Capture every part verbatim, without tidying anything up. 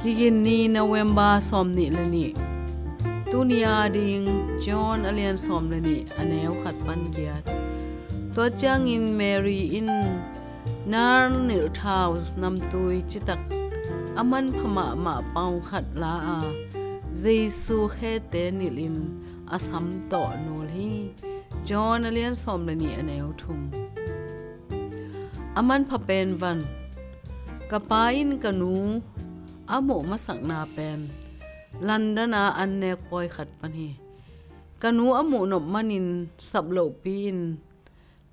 Kigin ni, November sawm nih le nih. Tuni a ding John a lian sawm le nih, a neu khat pan giat. Tua ciangin Mary in nar nilh thau namtui citak a manpha mahmah paung khat la a, Jesu khete nilhin a sam tawh nul hi. John a lian sawm le nih, a neu thum. A manpha pen van. Ka pa in ka nu a muh masakna pen London a an nek pawi khat pan hi. Ka nu a muh nop manin sap lohpi in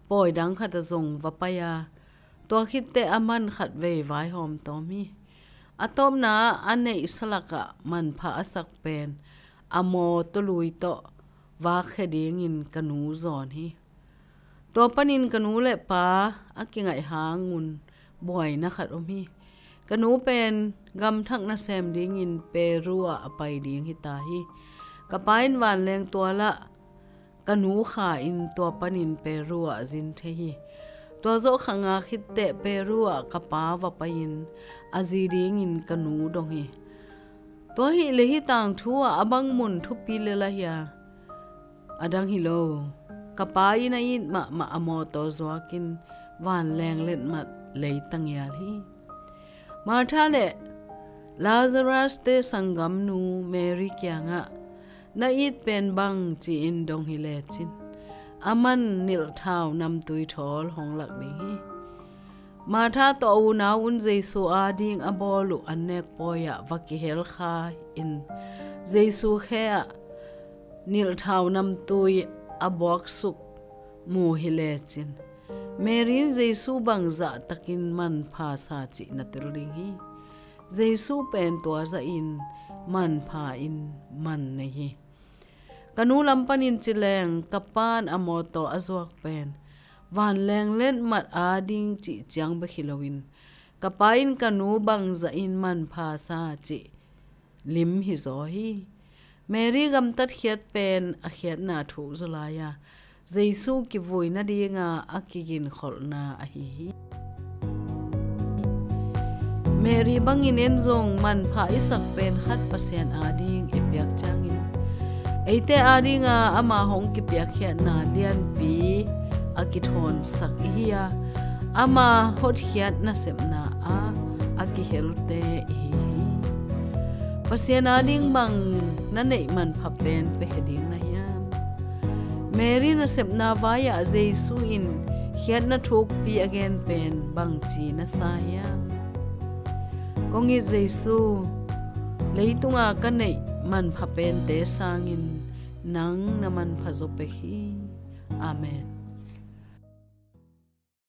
pawi dang khat ah zong va pai a, tua khitteh a man khat vei vaihawm tawm hi. A tawpna ah a neihsa lakah manpha a sak pen a mawtaw lui tawh vakkhia dingin ka nu zawn hi. Tua panin ka nu le pa a kingaih hangun buaina khat om hi. Ka nu pen gamthak nasem dingin Peru ah a pai ding hi ta hi. Ka pa in vanleng tualah ka nu kha in tua panin Peru ah a zin thei hi. Tua zawh kha nga khitteh Peru ah ka pa va pai-in a zi dingin ka nu dong hi. Tua hileh hih tangthu ah a bang mun thupi lel ahi a? A dang hi lo. Ka pa in a it mahmah a mawtaw zuakin vanleng letmat leitang ngial hi. Martha le Lazarus-te sanggamnu Mary kiangah, "Na it pen bang?" ci-in dong hi lecin a man nilh thau namtui thawl hong lak ding hi. Martha tawh a unau un Jesu ading a bawl uh an nek pawi ah va kihel kha in Jesu khe ah nilh thau namtui a buaksuk mu hi lecin Mary in Jesu bang zahtakin manpha sa cih na tel ding hi. Jesu pen tua zahin manpha in man nei hi. Ka nu lam panin ci leng ka pan a mawtaw a zuak pen vanleng letmat ading cih ciang bek hi loin ka pa in ka nu bang zahin manpha sa cih lim hi zaw hi. Mary gamtat khiat pen a khiatna thuk zaw lai a, Jesu kivui nadinga a kiginkholhna ahi hi. Mary bangin en zong manpha i sak pen khat Pasian ading i piak ciangin eite adinga ama hong kipiakkhiatna lianpi a kithawnsak i hi a, ama hotkhiat nasepna ah a kihelte i hi hi. Pasian ading bang na neih manpha pen piakhia ding na hiam? Mary nasepna vai-ah Jesu in khiatna thukpi a gen pen bangci na sa hiam? Kong it Jesu, leitunga ka neih manpha pente sangin nang na manpha zaw pek hi. Amen.